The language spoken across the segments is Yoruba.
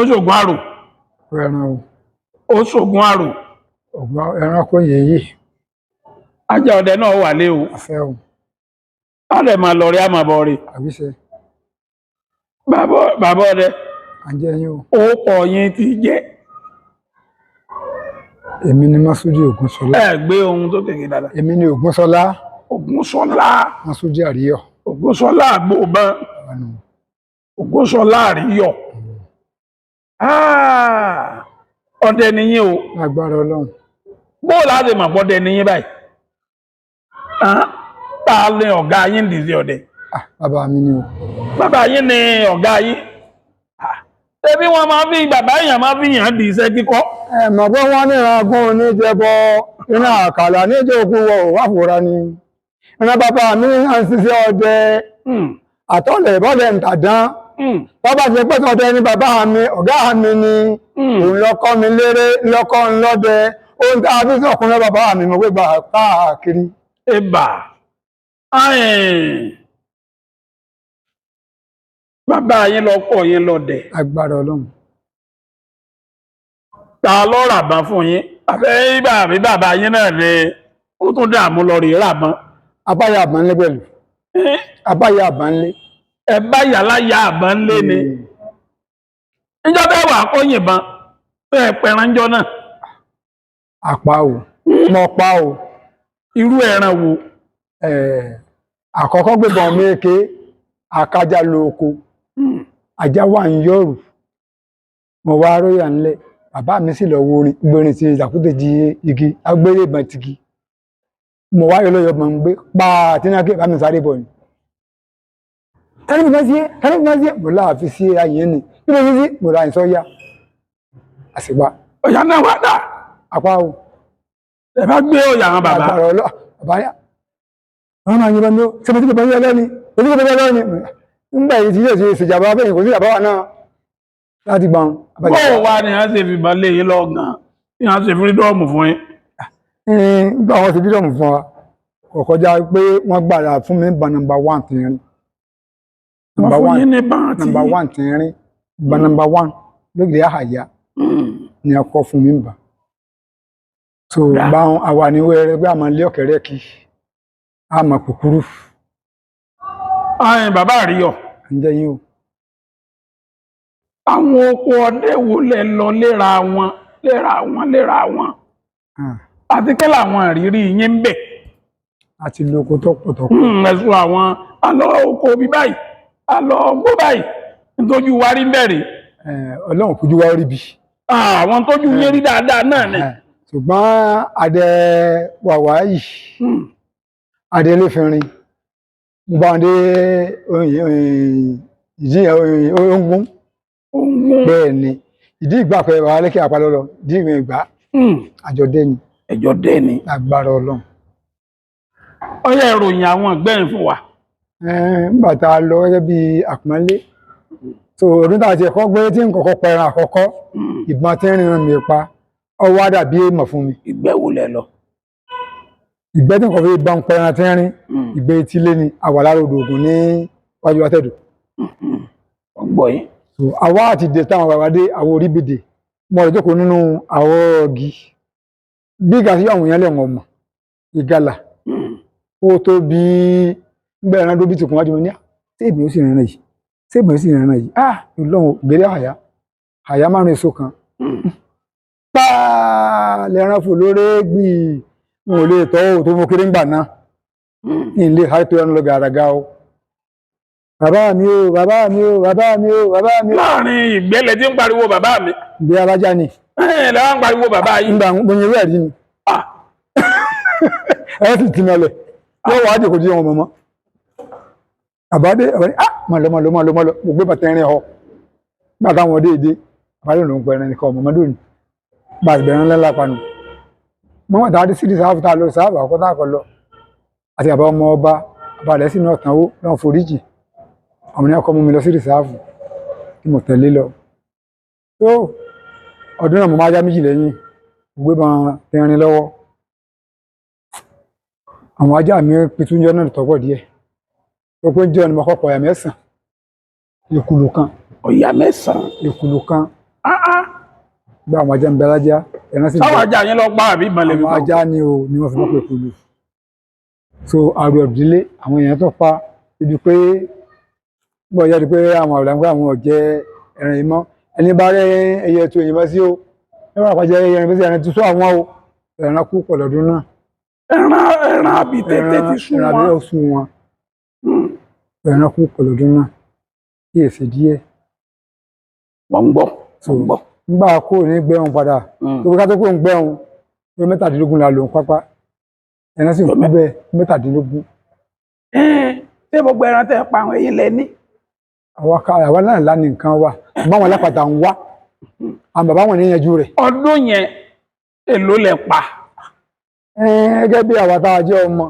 ṣògùn àrò. Ẹran o. Ó ṣògùn àrò. Ọgbọ́n ẹranko yèyí. Ajá ọdẹ náà wà lé o. Afẹ́ o. Á lè máa lọ rí àmọ́ bọ̀ rí. Àwíṣe. Bàbá ọdẹ. À ń jẹ́ yín o. Ó kọ yín ti jẹ́. Èmi ni Mọ́súdì Ògúnṣọlá. Ẹ gbé ohun tó kékeré dáadáa. Èmi ni Ògúnṣọlá. Ògúnṣọlá. Mọ́súdì Àríyọ̀. Ògúnṣọlá àgbòbọn. Ògúnṣọlá Àríyọ̀. Ah, ọdẹ nìyín o. Lágbára Ọlọ́run. Bó láti mọ̀ pọ́dẹ nìyín báyìí? Ah, ta ni ọ̀gá yín dìde ọdẹ? Ah, bàbá mi ni o. Bàbá yín ni ọ̀gá yín. Ah, ṣebí wọ́n máa fi bàbá èèyàn máa fi yàn di iṣẹ́ kíkọ́. Ẹ mọ̀ pé wọ́n ní ìrangún oníjẹbọ, iná àkàlà níjòkú wọ òwáfòra ni. Ìran bàbá mi à ń ṣiṣẹ́ ọdẹ, àtọ́lẹ̀ ìbọ́lẹ̀ ń tàdán. Bàbá ti pẹ́ sọdẹ ní bàbá mi, ọ̀gá mi ni. Òun lọ́kọ́ mi léré, lọ́kọ́ ń lọ́dẹ. Ohun tá a fi sọ̀kúnlẹ̀ bàbá mi mo gbé gbà káàkiri. Ẹ̀bà. Bàbá yín lọ́kọ́ yín lọ́dẹ. Agbára Ọlọ́run. Ta ló ràbọn fún yín? Àbẹ́ bàbí bàbá yín náà ni ó tún dààmú lọ rí ràbọn. Abáyà àbánlé pẹ̀lú. Abáyà àbánlé. Ẹ bá yàrá ya àbọn lé ni. Níjọ́ bẹ́ẹ̀ wà kó yìnbọn bẹ́ẹ̀ pẹranjọ́ náà. Àpá o. Mo pa o. Irú ẹran wo? Àkọ́kọ́ gbébọn méke, àkájá lo oko. Ajá wà ń yọ̀rù. Mo wá róyà ńlẹ̀. Bàbá mi sì lọ wo orin gbérin ti ìjàkútè jí igi, agbére ìbọn tigi. Mo wá yọ lọ́yọ̀ mọ̀ ń gbé pàà tí náà kí bàbá mi sáré bọ̀ ni. Tẹ́lẹ̀ mi máa sí, tẹ́lẹ̀ mi máa sí, mo láàfin sí ayé ni. Bí mo sí sí, mo ra ìsọ́yà. Àṣìpa. Ọ̀yà náà wá dà. Apá o. Ẹ bá gbé ọ̀yà hàn bàbá. Agbára ọlọ́ bàbá yá. Wọ́n máa yìnbọn ní ó, ṣe mo ti bàbá yá lẹ́ni, mo ti bàbá yá lẹ́ni. Nígbà yìí tí yóò ṣe ìṣèjàmbá bẹ́ẹ̀ kò sí bàbá wa náà láti gbọ́n. Bó wá ni a ṣe fìbọn lé yín lọ́gàn ní a ṣe fírídọ́ọ̀mù fún yín. Nígbà wọn ṣe fírídọ́ọ̀mù fún wa, kò kọjá pé wọ́n gbàdá fún mi ban nọ́mbà 1 ti rin. Wọ́n fún yín ní bán tí. Nọ́mbà 1 ti rin, ban nọ́mbà 1 lókè àhàyà ni a kọ́ fún mi bà. So báwọn àwa ní wẹ́rẹ́ pé a máa lé ọ̀kẹ́rẹ́ kí a máa kúkúrú. Ayin bàbá Àríyọ̀. Ǹjẹ́ yín o. Àwọn oko ọdẹ wo lẹ lọ léra wọn léra wọn léra wọn? Àti kí làwọn ìrírí yín ń bẹ̀? A ti lo oko tó pọ̀ tó pọ̀. Ẹ̀sùn àwọn alọ́ oko bí báyìí, alọ́ ọgbó báyìí, nítorí wa rí bẹ̀rẹ̀. Ọlọ́run fojú wa rí bi. Àwọn tójú yín rí dáadáa náà ni. Ṣùgbọ́n adẹ wàwá yìí, adẹ eléfinrin, mo bá wọn dé ìdí Ògún. Bẹ́ẹ̀ ni, ìdí ìgbà pẹ̀ wà lẹ́kẹ̀ àpalọ́lọ́, ìdí ìgbà ìgbà àjọ dé ni. Ẹjọ́ dé ni. Agbára Ọlọ́run. Ó yẹ ìròyìn àwọn ìgbẹ́yìn fún wa. Nígbà tá a lọ gẹ́gẹ́ bí àpọ́nlé. So ọdún tá a ti ẹ̀kọ́ gbé tí n kọ́kọ́ pẹran àkọ́kọ́, ìbọn tí ń rìnrìn mi pa, ọwọ́ á dàbí èèmọ̀ fún mi. Ìgbẹ́ wo lẹ lọ? Ìgbẹ́ tí n kò fi bá ń pẹran tí ń rìn, ìgbẹ́ etílé ni, àwà lára odò Ògùn ní wájú Atẹ́dù. Ọgbọ́n yín. So àwa àti dé táwọn bàbá dé àwọn oríbìdè, mo rẹ̀ jókòó nínú àwọ̀ ọ̀gì. Bí ìgbà tí àwọn èèyàn lẹ̀ wọ̀n mọ̀, ìgalà, ó tó bí gbẹ́ ẹran dóbi tìkùn wájú mi ní, ṣé èmi ó sì rìnrìn yìí? Ṣé èmi ó sì rìnrìn yìí? Ah! Ìlọ́run gbélé àyà, àyà márùn-ún èso kan. Páá lẹ́ran fò lórí gbì, n ò lè tọ́ ò tó mú kiri ńgbà náà. Ní ilé sáré tó ẹnu lọ gàràgà o. Bàbá mi o, bàbá mi o, bàbá mi o, bàbá mi o. Láàrin ìgbẹ́lẹ̀ tí ń pariwo bàbá mi. Ìgbé alájá ni. Lẹ́wọ̀n ń pariwo bàbá yìí. Ńgbà mo yin irú ẹ̀rí ni. Ẹ sì ti mẹ́lẹ̀. Yóò wá jòkó di ọmọ mọ́mọ́. Àbádé, àbádé, ah! Mọ̀ lọ, mọ̀ lọ, mọ̀ lọ, mọ̀ lọ. Mo gbé bàtà ẹrin họ. Nígbà táwọn dé èdè, àbádé ló ń pẹran nìkan ọmọ mọ́dún ni. Bá a ti bẹ̀rẹ̀ ńlá lápanu. Mọ́ wọn tàbí sídìí sáfù tá a lọ sáfù àkọ́kọ́ tá a kọ lọ. Àti bàbá ọmọ ọba, bàbá rẹ̀ sì ní ọ̀tàn owó lọ́n foríjì. Àwọn ní ọkọ mú mi lọ sí rìsáàfù tí mo tẹ̀lé lọ. Tó ọdún náà mo máa já méjì lẹ́yìn, mo gbé bọn tẹrin lọ́wọ́. Àwọn ajá mi pitú jọ náà tọ́pọ̀ díẹ̀. Ó pé jẹ́ ọ̀nà mọ́kọ́ pọ̀ ọ̀yà mẹ́sàn-án. Ìkùlù kan. Ọ̀yà mẹ́sàn-án. Ìkùlù kan. Gba àwọn ajá ń bẹ lájá, ẹran sì ń Sáwọn bẹ. ajá yín lọ pa àbí ìbọn lè fi Àwọn pa? Ajá ni o, ni wọ́n fi mọ́ pé kulu. So àrò ìdílé àwọn èèyàn tó pa ibi pé bọ́ yá di pé àwọn àwòrán pé àwọn ọ̀jẹ́ ẹran yìí mọ́. Ẹni bá rẹ ẹyẹ tó yìnbọn sí o, ẹ bá pàjẹ́ ẹyẹ ẹran sí ẹran tó sọ àwọn o, ẹran kú pọ̀ lọ́dún náà. Ẹran àbí tètè ti sún Ẹran wọn. Àbí ó sún wọn. Ẹran kú pọ̀ lọ́dún náà kí èsì díẹ̀. Mọ̀ ń gbọ́, mọ̀ ń gbọ́. Nígbà kó ní gbẹ̀hùn padà, tó bí ká tó kó ń gbẹ̀hùn ní 17 la lò ń pápá, ẹran sì ń kú bẹ́ẹ̀ 17. Ṣé gbogbo ẹran tẹ́ pa àwọn eyín lẹ ní? Àwa náà lá ní nǹkan wa, báwọn alápàtà ń wá, àwọn bàbá wọn ní yanjú rẹ̀. Ọdún yẹn, èló lẹ pa? Gẹ́gẹ́ bí àwa tá a jẹ́ ọmọ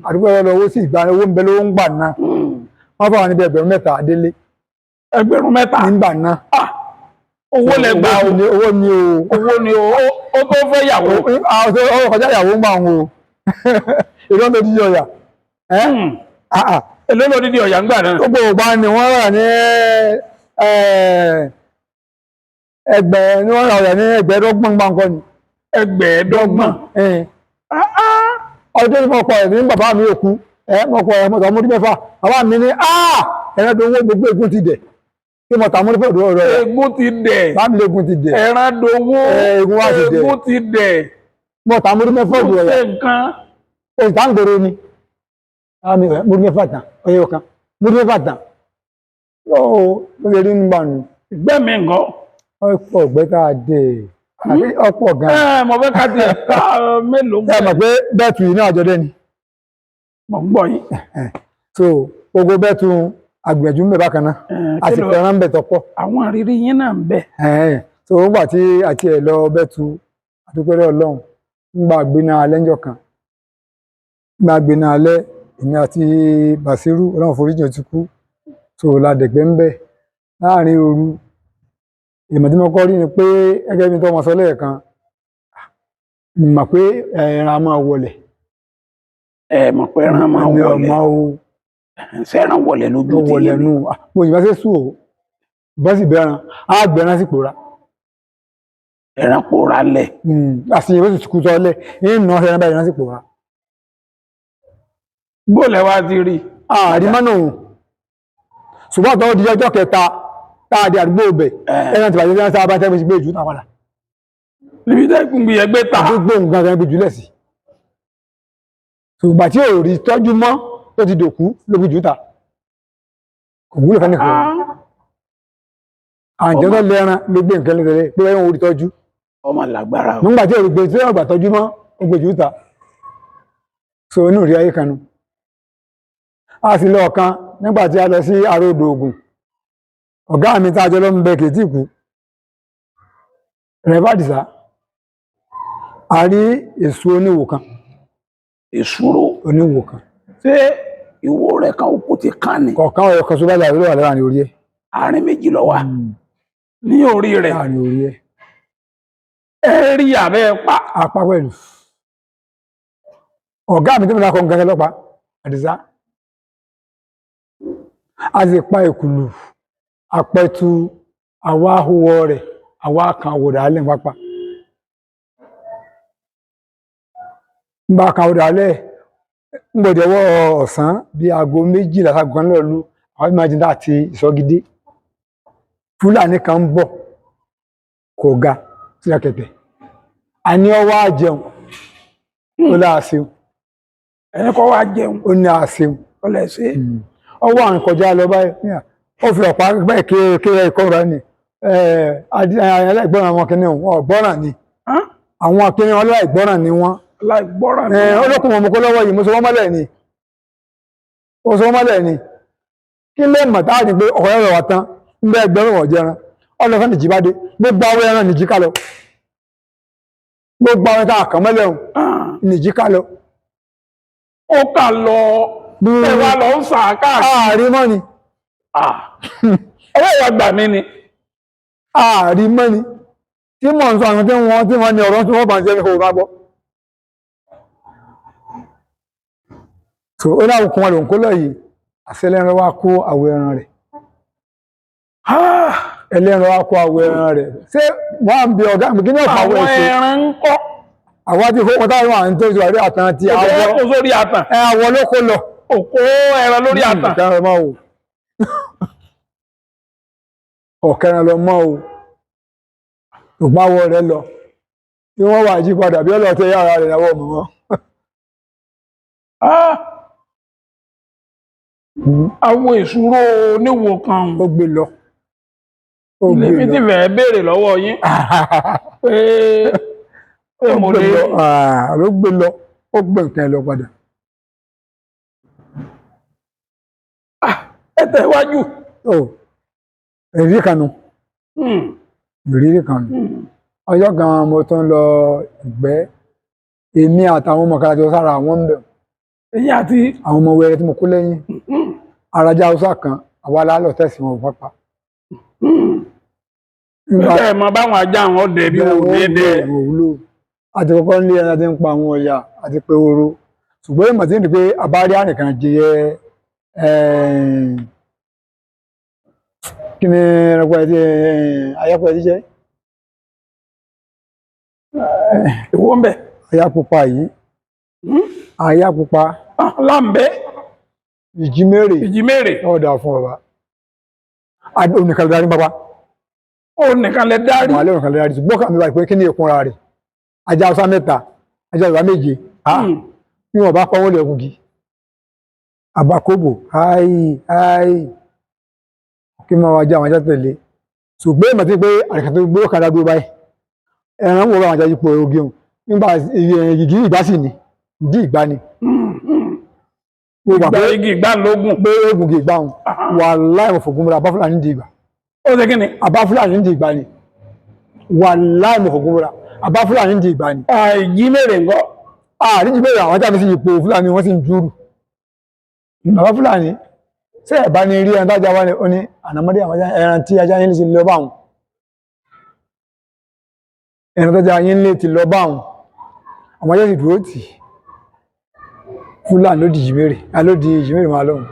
àdúgbò, ẹ̀rọ owó sì gbà, owó ń bẹ lówó ń gbà náà. Wọ́n fáwọn níbi 3,000 adélé. 3,000? Nígbà náà. Ah, owó lẹ gbà o. Owó ni o. Owó ni o, ó tó fẹ́ yàwó. Owó kọjá ìyàwó ń gbà wọn o, ìlú tó dídí ọ̀yà. Èló ló dídí ọ̀yà ń gbà náà? Gbogbo ògbà ni wọ́n rà ní ẹgbẹ́ ni wọ́n rà ọ̀yà ní ẹgbẹ̀ẹ́dọ́gbọ̀n gbàǹkọ́ ni. 25,000? Ọdún tí mo pọ̀ ẹ̀ ní bàbá mi òkú ẹ, mo pọ̀ ẹ̀ mo tà múrí 6, bàbá mi ní ẹ̀rọ tó owó gbogbo egun ti dẹ̀ kí mo tà múrí fẹ́ ọ̀dọ̀ rẹ̀. Egun ti dẹ̀. Bàbá mi léegun ti dẹ̀. Ẹran dowó. Egun wá ti dẹ̀. Egun ti dẹ̀. Mo tà múrí 6 Kò ọ̀dọ̀ ṣe rẹ̀. nǹkan. Oṣù tá ń gbèrò ni bàbá mi múrí 6 tán, ọyọ kan múrí 6 tán yóò ló lè rí nígbà nù. Ìgbẹ́ mi nǹkan. Ọ̀pọ̀ ọ̀gbẹ́ tá a dẹ̀ àti ọ̀pọ̀ gan-an. Ẹ mo fẹ́ ká tiẹ̀ ká mélòó. Ẹ mọ̀ pé bẹ́ẹ̀tù yìí náà àjọdẹ́ ni. Mọ̀ ń gbọ́ yín. So gbogbo bẹ́ẹ̀tù àgbẹ̀jú ń bẹ bákan náà, a sì fẹ́ràn ń bẹ̀ tọ́pọ̀. Àwọn àrírí yín náà ń bẹ. Ẹ̀hẹ́n. So nígbà tí àti ẹ̀ lọ bẹ́ẹ̀tù, àdúpẹ́rẹ́ Ọlọ́run, ńgbà gbiná alẹ́ ńjọ́ kan, ńgbà gbiná alẹ́, èmi àti Bàṣírù, Ọlọ́run foríjì, ó ti kú, so ládẹ̀gbẹ́ ń bẹ̀ láàrin òru. Ìmọ̀ tí mo kọ́ rí ni pé gẹ́gẹ́ bí tó wọn sọ lẹ́ẹ̀kan, mọ̀ pé ẹran a máa wọlẹ̀. Ẹ mọ̀ pé ẹran máa Èmi ò wọlẹ̀? mọ̀ o. Sẹ́ran wọlẹ̀ lójú Ló ti wọlẹ̀ yín? nù. Mo yìnbọn sí sùn o, bọ́n sì bẹ́ran á gbẹran sì pòórá. Ẹran pòórá lẹ̀? Àti ìyẹn bó sì kú tọ́lẹ̀ ń nà ẹran báyìí, ẹran sì pòórá. Bóòlẹ̀ wá ti rí? Àrí mọ́nà òun, ṣùgbọ́n àtọ́wọ́ di ọjọ́ kẹta tá a di àdúgbò ọbẹ̀, ẹran ti bàjẹ́ tí wọ́n sábà tẹ́ gbé jù náà padà. Níbi tẹ́ gbùngbùn yẹn gbé ta? Àdúgbò nǹkan kan gbé jùlẹ̀ sí, ṣùgbọ́n tí ò rí tọ́jú mọ́ tó ti dòkú ló gbé jù ta, kò wúlò fẹ́ nìkan. Àǹjẹ́ tó lẹ́ran ló gbé nǹkan lẹ́tẹ̀lẹ́ pé wọ́n ò rí tọ́jú. Ọmọ làgbára o. Nígbà tí ò rí gbé tí ọgbà tọ́jú mọ́, ó gbé jù ta. So inú rí ayé kan nu, a sì lọ ọ̀kan nígbà tí a lọ sí àròdò Ògùn. Ọ̀gá mi tá a jọ lọ ń bẹ kìtì kú rẹ̀fàdìsá, a rí èso oníwò kan. Ìṣúró? Oníwò kan. Ṣé ìwo rẹ̀ kan òkú ti kán ni? Kọ̀ọ̀kan ọ̀yọ̀ kan sóbá làwọn olówà láàrin orí ẹ̀. Àárín méjì ló wà ní orí rẹ̀? Láàrin orí ẹ̀. Ẹ rí àbẹ́ pa? Apá pẹ̀lú ọ̀gá mi tó mi lákọ̀ nǹkan lọ́pàá àdìsá, a sì pa ìkùlù apẹ̀tù, àwa ahùwọ̀ rẹ̀, àwa kan àwòdà alẹ́ pápá ń bá kan àwòdà alẹ́ ń gbọ́dọ̀ ọwọ́ ọ̀sán bíi aago 12 ságo kan lọ́ọ̀lù àwọn ìmọ̀ àti àti ìsọgídé. Fúlàní kan ń bọ̀, kò ga síra kẹ̀kẹ́, àní ọwọ́ àjẹun ó láàṣeun. Ẹni kọ́ wá jẹun? Ó ní àṣeun. Ọlẹ̀ ṣe. Ọwọ́ à ń kọjá lọ báyìí ó fi ọ̀pá bẹ́ẹ̀ kéré ikọ́ rẹ̀ ni aláìgbọ́ràn, àwọn kìnìún wọn ọ̀gbọ́ràn ni àwọn kìnìún, aláìgbọ́ràn ni wọ́n. Aláìgbọ́ràn ni. Olókùn wọn mo kó lọ́wọ́ yìí, mo sọ wọ́n mọ́lẹ̀ ni, ó sọ wọ́n mọ́lẹ̀ ni. Kí lè mọ̀ táà ní pé ọkọ̀ ẹ̀rọ wà tán ń bẹ́ ẹgbẹ̀rún ọ̀jẹran ọlọ́fẹ́ nìjí bá dé, gbogbo àwọn ẹran nìjí ká lọ, gbogbo àwọn tá a kàn mọ́lẹ̀ ọ̀hún nìjí ká lọ. Ó kà lọ, ẹ wá lọ ń sà káàkiri? Ààrí mọ́ ni. Ọwọ́ ìwà gbà mí ni. Ààrí mọ́ ni tí mò ń sọ, àwọn tí wọ́n ní ọ̀rọ̀ tí wọ́n bá ń jẹ́ kó bá gbọ́. So ó láwọn kan wọn lòun kó lọ yìí, àṣẹlẹ́ran wá kó àwọ̀ ẹran rẹ̀. Ẹlẹ́ran wa kó awọ ẹran rẹ̀. Ṣé wọ́n á ń bi ọ̀gá mi kí ní ọ̀pọ̀ awọ Àwọn ẹ̀ṣẹ̀? ẹran ń kọ́. Àwa ti fowó táwọn à ń tó ìwà rí àtàn ti Òkè awọ. kó sórí àtàn. Ẹ awọ ló kó lọ. Òkó ẹran lórí àtàn. Ọ̀kẹ́ran lọ mọ́ o. Ọ̀kẹ́ran lọ mọ́ o. Ṣùgbọ́n awọ rẹ̀ lọ. Bí wọ́n wà yí padà bí ọlọ́tẹ yàrá rẹ̀ lọ́wọ́ mọ́. Ah! Awo ìṣúró oníwo kan. Ó gbé lọ. Ó gbé Lèmi ti lọ. fẹ́ béèrè lọ́wọ́ yín pé pé Ó mo gbé lè lọ. Ah, ló gbé lọ. Ó gbé nǹkan ẹ lọ padà. Ẹ tẹ̀wájú. Ó ìrírí kan nu. Ìrírí kan nu. Ọjọ́ kan mo tún lọ ìgbẹ́. Èmi àtàwọn ọmọ kan jọ sára àwọn ń bẹ̀. Èyí àti Àwọn ọmọ wẹrẹ tí mo kó lẹ́yìn. Arajá Haúsá kan, àwa lálọ́ tẹ̀sí wọn pápá. Nígbà ẹ mọ báwọn ajá àwọn ọdẹ bí wọn ò ní dẹ. òwúlò àti kọ́kọ́ nílé ẹran tí ń pa àwọn ọ̀yà àti pé oró, ṣùgbọ́n ìmọ̀ tí ń di pé abárí ànìkan jẹ kí ni ẹranko ẹ ti ayápọ̀ ẹ ti jẹ́ Ìwọ ń bẹ. Ayápupa yìí, ayápupa. Láǹbẹ́. Ìjímèrè. Ìjímèrè. Ọ̀dà fún ọba onìkan darí pápá. Ó nìkan lẹ dárí. Wà lẹ́wọ̀n kan lè darí, ṣùgbọ́n kàmí wà pé kí ni ìkunra rẹ̀, ajá Haúsá mẹ́ta, ajá Yorùbá méje. Bí wọn bá pa wọn lẹ́kùn gi àbákòbò áì áì kí máa wá jẹ àwọn ajá tẹ̀lé, ṣùgbọ́n ìmọ̀ tí pé àrẹ̀kà tó gbé ọ̀kadà dúró báyìí, ẹran wo bá àwọn ajá yípo oge òun nígbà igi ìgbà sì ni ìdí ìgbà ni mo gbà Ìgbà pé igi ìgbàlógún. Pé eégún kì í gbà wọn wà láì mọ̀ fògùn múra abáfúlà ní ìdí ìgbà. Ó ṣe kí ni? Abáfúlà ní ìdí ìgbà ni, wà láì mọ̀ fògùn múra abáfúlà ní ìdí ìgbà ni. Ìjímèrè ńkọ́? Àríjì bẹ́ẹ̀ àwọn ajá mi sì yípo fúlàní, wọ́n sì ń júrù bàbá fúlàní. Ṣé ẹ̀ bá ní rí ẹran tájá wá ní ó ní ànàmọ́dé àwọn ajá, ẹran tí ajá yín lè ti lọ bá wọn, ẹran tájá yín lè ti lọ bá wọn, àwọn ajá sì dúró tì í. Fúlàní ló di ìjímèrè, ló di ìjímèrè máa lọ́hùn.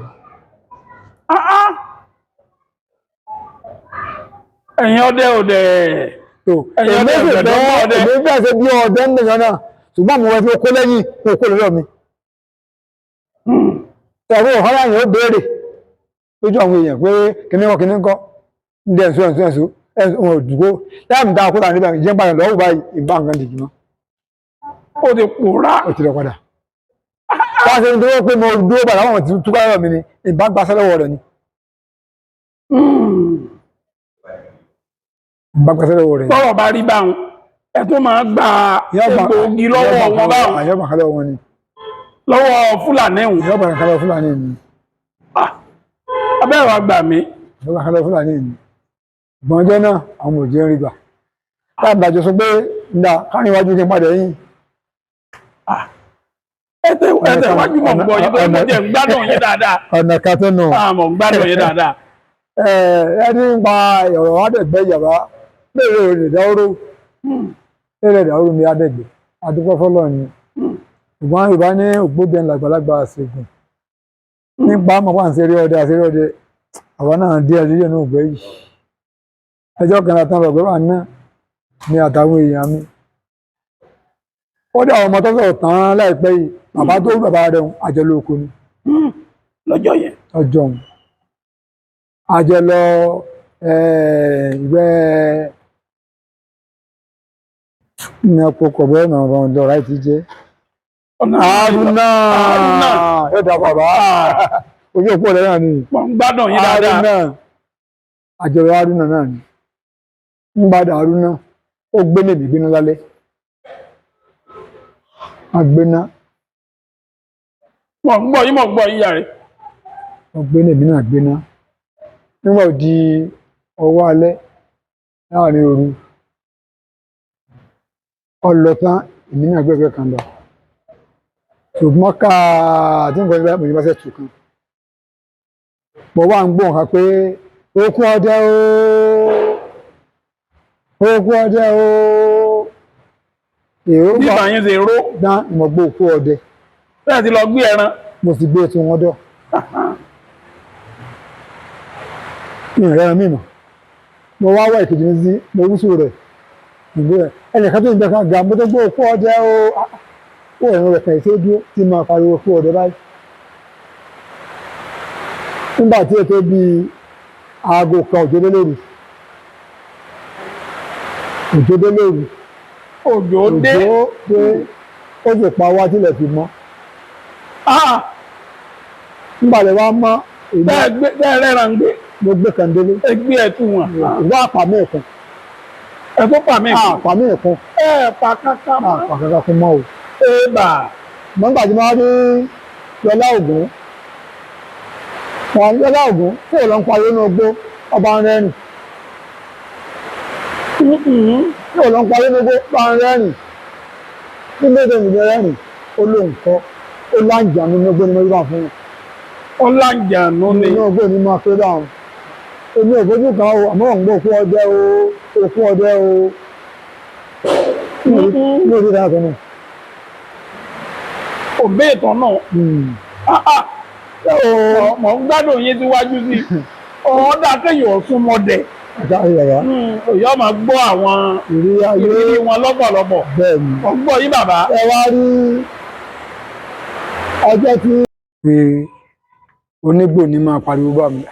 Ah, ah. Ẹ̀yin ọdẹ òdẹ. Tó Ẹ̀yin èmi ọdẹ sì ọ̀dẹ̀ fẹ́ lọ́wọ́ ọdẹ. Èmi fẹ́ ṣe bí ọdẹ ń nìyẹn náà, ṣùgbọ́n àwọn ọmọ tí ó kó lẹ́yìn kó kó lọ́dọ̀ mi. Ẹ̀rọ ọ̀hánà yẹn ó béèrè lójú àwọn èèyàn pé kíní wọn kíní ńkọ́ ń dẹ̀ ẹ̀sùn ẹ̀sùn ẹ̀sùn ẹ̀sùn wọn ò dùgbò láàmú dáa kó tà níbẹ̀ jẹ́ padà lọ́wọ́ báyìí ìbá nǹkan dìjì mọ́. Ó ti pòórá. Ó ti lọ padà. Wọ́n ṣe ń dúró pé mo dúró padà àwọn tí túbọ̀ lọ́wọ́ mi ni ìbá gbaṣẹ́ lọ́wọ́ rẹ̀ ni ìbá gbaṣẹ́ lọ́wọ́ rẹ̀ ni. Tọ́rọ̀ bá rí báwọn, ẹ tún máa gba egbòogi lọ́wọ́ wọn báwọn. Àyọ̀bà kan lọ́wọ́ wọn ni. Lọ́wọ́ Fúlàní hùn. Àyọ̀bà kan lọ́wọ́ Fúlàní ni. Abẹ́rẹ́ wa gbà mí. Àyọ̀bà kan lọ́wọ́ Fúlàní ni. Gbọ̀njọ́ náà àwọn òjì ń rí gbà. Táàbù àjọ sọ pé ǹda káàrin iwájú kí n padà yín. Ẹ tẹ wájú, mọ̀ ń gbọ́ yín tó ń jẹ́ ń gbádùn yín dáadáa. Ọ̀nà kan tó nù. Mọ̀ ń gbádùn yín dáadáa. Ẹni ń pa ọ̀rọ̀ Adẹ̀gbẹ́ yàrá bẹ́ẹ̀ rẹ̀ dáwóró bẹ́ẹ̀ dáwóró mi Adẹ̀gbẹ́ adúpẹ́ fọlọ́ ni, ṣùgbọ́n Yorùbá ní ògbóbi ẹni làgbàlagbà ṣègùn nípa àmọ́ wà ń ṣeré ọdẹ àṣeré ọdẹ àwa náà díẹ̀ díẹ̀ ní ògbẹ́ yìí. Ẹjọ́ kan látàn lọ́gbẹ́ wà náà ní àtàwọn èèyàn mi ó dé àwọn ọmọ tó sọ̀rọ̀ tán láìpẹ́ yìí, bàbá tó bàbá rẹ̀ ń àjọlò oko ni. Lọ́jọ́ yẹn. Ọjọ́ òun àjọ lọ ìgbẹ́ ní ọkọ̀ kọ̀bọ̀ ẹ̀nà ọ̀rọ̀ ọ̀rọ̀ ti jẹ́ Ọ̀nà Haruna. Haruna. Yóò dá bàbá ojú òpó rẹ̀ náà ni. Mọ̀ ń gbádùn yín dáadáa. Haruna, àjọ lọ Haruna náà ni ń gbádùn Haruna. Ó gbé lèmi gbéná lálẹ́ agbéná. Mọ̀ ń gbọ́ yín, mọ̀ ń gbọ́ yín yàrá. Ó gbé lèmi náà gbéná nígbà ó di ọwọ́ alẹ́ láàrin òru ọlọ́tán, èmi náà gbẹ́gbẹ́ kan lọ, ṣùgbọ́n ká tí nǹkan nígbà mo ní bá ṣe tù kan mo wá ń gbọ́ nǹkan pé okun ọdẹ ooo, okun ọdẹ ooo, èrò Bí bá ìgbà yín ṣe ró. Dán ìmọ̀gbọ́ okun ọdẹ. Bẹ́ẹ̀ ti lọ gbé ẹran. Mo sì gbé tí wọ́n dọ̀ mi ò rẹ́ran mímọ́. Mo wá wá ìkejì mi sí, mo wúsù rẹ̀ ìgbó rẹ̀ ẹnìkan tó ń bẹ kan ga, mo tó gbọ́ òkú ọdẹ o. Ó ẹ̀rọ rẹ̀ kàn ṣe é dúró tí mo pariwo òkú ọdẹ báyìí. Nígbà tí ètò bíi aago 1 òjò dé lóru, òjò dé lóru. Òjò dé. Òjò dé, ó sì pa wá tilẹ̀ fi mọ́. Nígbà tí wàá mọ́ èmi, Bẹ́ẹ̀ rẹ́ran gbé. Mo gbé kan délé. Ẹ gbé ẹtù wọn. Ìwọ àpàmì ẹ̀kan. Ẹ tó pa mí. Àpàmì ẹ̀kan. Ẹ pa káká mọ́. Àpà kankan fún mọ́ o. Ébà. Mọ́ nígbà tí wọ́n rí Lọlá Ògún, wọn Lọlá Ògún fún òun ló ń pariwo nínú igbó, ọba ń rẹ́rìn. Fún òun ló ń pariwo nínú igbó, ọba ń rẹ́rìn. Nígbà tó ń rẹ́rìn, ó lóun kọ́ ó láǹjà nínú igbó ni mo rí bá fún un. Ọ̀làǹjànú ni. Nínú igbó ni mo pé bá wọn. Èmi ò fojú kan o, àmọ́ òun gbọ́ òkú ọdẹ o, òkú ọdẹ o. Ní orí dáa tó nù. Òbí ìtàn náà. Mọ̀ ń gbádùn yín síwájú sí i. Ọ̀ọ́dà kéèyàn ọ̀sùn mọ́dẹ. Àti àyàrá. Òyà máa gbọ́ àwọn ìrírí ayé ìrírí wọn lọ́pọ̀lọpọ̀. Bẹ́ẹ̀ ni. Ọ̀ ń gbọ́ yín, bàbá. Ẹ wá rí ọjọ́ tí. Pé onígbò ní máa pariwo bá mi,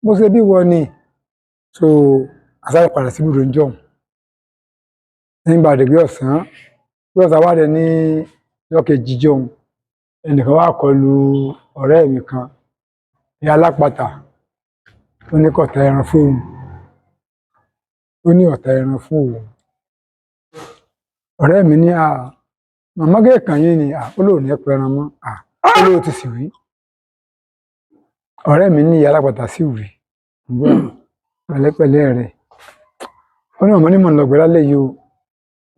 mo ṣe bí wọ́n ni so àsáré padà sí ibùdó njọ́ nígbà àdègbè ọ̀sán bí ọ̀sán wà dé ní ọjọ́ kejì jọ̀hún, ẹnìkan wá kọlu ọ̀rẹ́ mi kan ní alápatà. Ó ní kọ̀tà ẹran fún òun, ó ní ọ̀tá ẹran fún òun. Ọ̀rẹ́ mi ní à màmá kẹ́ẹ̀kan yín ni à ó lóun ní ẹ̀pọ̀ ẹran mọ́, à ó lóun ti sì wí. Ọ̀rẹ́ mi ní ìyá alápatà sì wí pẹ̀lẹ́pẹ̀lẹ́ rẹ̀. Ó ní ọmọ onímọ̀ lọ́gbẹ̀ẹ́ lálẹ́ yìí o,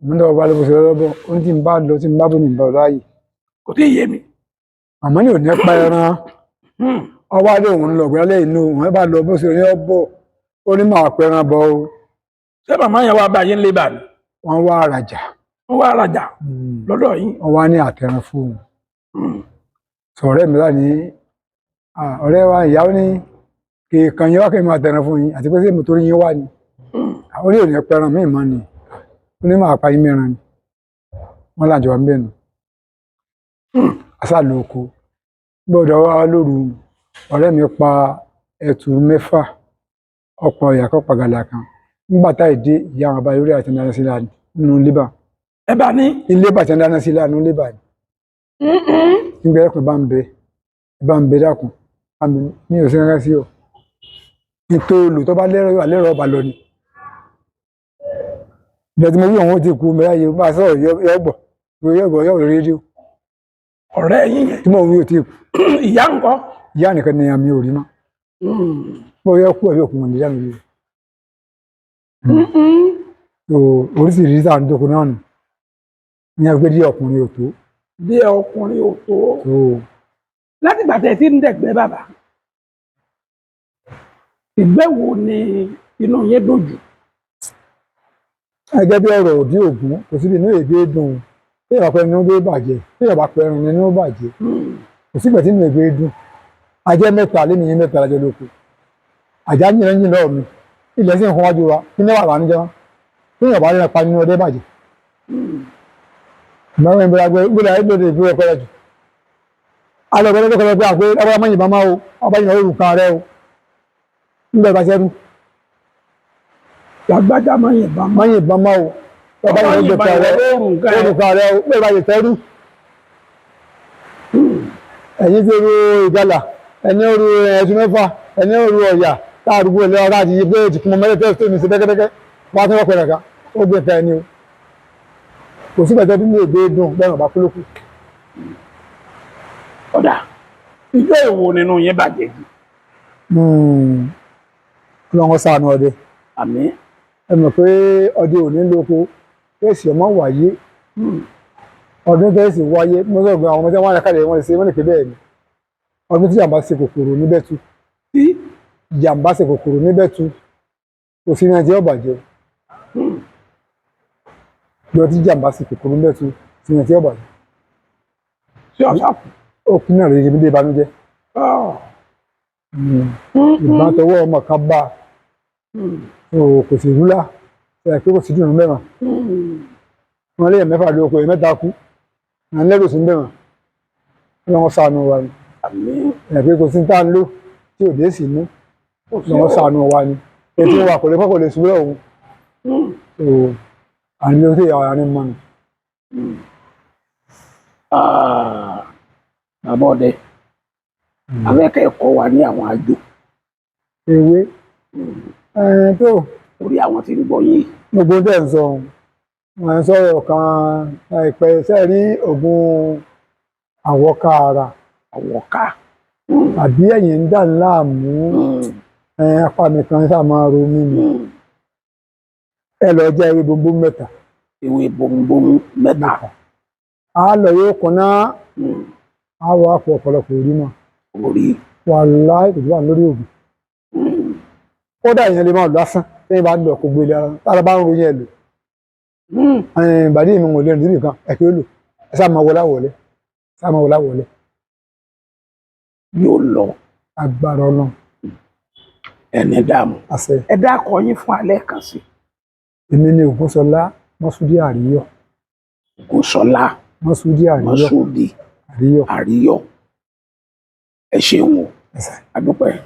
mo ní ọba ló bó ṣe lọ́bọ̀. Ó ní tí n bá lọ, tí n bá bó ní ìbá láàyè. Kò tí ì yé mi. Màmá ní ò ní pa ẹran. Ọwọ́ adé òun lọ́gbẹ̀ẹ́ lálẹ́ inú òun bá lọ bó ṣe ní ọbọ̀, ó ní máa pẹran bọ̀ o. Ṣé màmá yẹn wá bá yín lé bàbí? Wọ́n wá rajà. Wọ́n wá rajà lọ́dọ̀ yín. Wọ́n wá ní àtẹran fún òun. Sọ̀rẹ́ mi láti ní ọ̀rẹ́ wa ìyàwó ní kì í kàn yín wá kí n máa tẹran fún yín, àti pé ṣé mo torí yín wá ni? Ó ní òní pẹran míì mọ́ ni, ó ní máa pa yín mẹ́ran ni. Wọ́n láǹjọ wa ń bẹ̀ nù aṣáàlú oko gbọ́dọ̀ wá lóru. Ọ̀rẹ́ mi pa ẹtù 6, ọ̀pọ̀ ìyàkọ́ pàgàlà kan. Nígbà táì dé, ìyá àwọn abáyé orí àti dáná sí láàánú nínú lébà. Ẹ bá ní. Ilé bàtí dáná sí láàánú lébà ni. Nígbà ẹ̀kọ́ bá ń bẹ, bá ń bẹ, dákun ní òsín kankan sí ọ nítorí olù tó bá lẹ́rọ yóò lẹ́rọ ọba lọ ni. Ìgbà tí mo wí òun ó ti kú mẹ́ra yìí bá a sọ̀rọ̀ yọ gbọ̀ yọ gbọ̀ yọ rédíò. Ọ̀rẹ́ yín yẹn. Tí mo wí ò ti kú. Ìyá ńkọ́? Ìyá nìkan ni àmì ò rí mọ́. Mo yọ kú ẹ̀mí òkun nìyá mi rí. So oríṣiríṣi tá à ń dóko náà nù ní agbé díẹ̀ ọkùnrin ò tó. Bí ọkùnrin ò tó. So Láti ìgbà tẹ̀ tí ń dẹ̀gbẹ́, bàbá, ìgbẹ́ wo ni inú yín dùn jù? Gẹ́gẹ́ bí ọ̀rọ̀ òdí ògún, kò síbi inú ègbé dùn. Tí ìyàbá pẹ́ inú gbé bàjẹ́, tí ìyàbá pẹ́ ẹrun inú bàjẹ́, kò sígbà tí inú ègbé dùn. Ajẹ́ mẹ́ta lémi yín mẹ́ta lájọ lóko, àjá yìnyín yìnyín lọ́wọ́ mi, ilẹ̀ sì ń fún wájú wa. Kí ní wà wà níjẹ́ wọn tí ìyàbá rẹ̀ pa nínú ọdẹ bàjẹ́? Ìmọ̀ràn ìbúra gbé ìbúra ìbúra ìbúra pẹ́rẹ́ jù alẹ́ ọ̀gbẹ́rẹ́ pé àpé ọba mọ́yìn bá máa o, ọba yìí lóru kan rẹ o nígbà ìbá sẹ́rù. Lágbájá máa yìnbọn mọ́. Mọ́yìn bá máa o, ọba yìí lóru kan rẹ, lóru kan rẹ o nígbà ìbá sẹ́rù. Ẹ̀yin ti ru ìgalà, ẹni ru ẹ̀sùn 6, ẹni ru ọ̀yà táàrúgbó ilé ọ̀rá àti iye ti kún mọ́ mẹ́lẹ́tẹ́ tó mi sí bẹ́kẹ́bẹ́kẹ́ wọ́n á tún wọ́pẹ́ rẹ̀ ká ó gbé nǹkan ẹni o. Kò sí ìgbàjọ́ bí mi ò gbé dùn bẹ́ẹ̀ ọ̀bá kúlókù. Ọ̀dà ìjọ èwo nínú yín bàjẹ́ jù? Ọlọ́run ṣàánú ọdẹ. Àmín. Ẹ mọ̀ pé ọdẹ ò ní lóko kẹ́sì ọmọ wáyé, ọdún kẹ́sì wáyé mọ́sọ̀gbọ́n àwọn ọmọdé wọn àkàlẹ̀ wọn lè ṣe, wọ́n lè pè bẹ́ẹ̀ ni. Ọdún tí ìjàmbá ṣe kòkòrò níbẹ̀ tú, tí ìjàmbá ṣe kòkòrò níbẹ̀ tú, kò sí ní ẹjẹ́ ọ̀bàjẹ́. Ìjọ tí ìjàmbá ṣe kòkòrò níbẹ̀ tú, sí ní ẹjẹ́ ọ̀bàjẹ́. Sí ọ̀sà kù. Ó kú náà lóye níbi ìbànújẹ́. Ìbọn tọwọ́ ọmọ kan bá O kò sì rúlà ẹ pé kò sí dùnú mẹ́wàá. Wọn léèyàn mẹ́fà lóko, èèyàn mẹ́ta kú, à ń lẹ́rù sí mẹ́wàá. Ọlọ́run ṣàánú wa ni. Àmín. Ẹ pé kò sí tá à ń lò tí ò dé sí mú. Kò sí Ọlọ́run o. ṣàánú wa ni. Ètò wa kò lè pọ́, kò lè sùúrù òun. So àní ló tẹ̀ ara ní mọ́nu. Ah, bàbá ọdẹ, abẹ́kẹ́ ẹ̀kọ́ wa ní àwọn àjò. Ewé ẹ̀ tó. Orí àwọn tí ń gbọ́ yìí. Gbogbo tẹ̀ ń sọ, wọ́n ń sọ̀rọ̀ kan láìpẹ́ ṣe rí oògùn àwọ̀ká ara Àwọ̀ká. Àbí ẹ̀yìn ń dà láàmú, ẹ̀ apá mi kan sáà máa ro mí ni. Ẹ lọ jẹ́ ewé gbogbo mẹ́ta. Ewé bomubomu mẹ́ta. Á lọ yóò kúnná. Á wọ àpò ọ̀pọ̀lọpọ̀ orí mọ́. Orí. Wàláhì, kò tó wà lórí oògùn. Kódà ìyẹn lè máa lọ lásán, tẹ́yìn bá lọ kó gbélé ara tára bá ń ro yẹn lò. Ìbàdí mi ò lè rìn níbì kan, ẹ̀kẹ́ ó lò, ẹ sáà máa wọlé àwọlé, sáà máa wọlé àwọlé. Yóò lọ. Agbára Ọlọ́run. Ẹni dààmú. Àṣẹ. Ẹ dákọ yín fún alẹ́ kan sí. Èmi ni Ògúnṣọlá Mọ́súdí Àríyọ̀. Ògúnṣọlá. Mọ́súdí Àríyọ̀. Mọ́súdì. Àríyọ̀. Àríyọ̀. Ẹ ṣeun o. Ẹsẹ̀. Àdúpẹ́.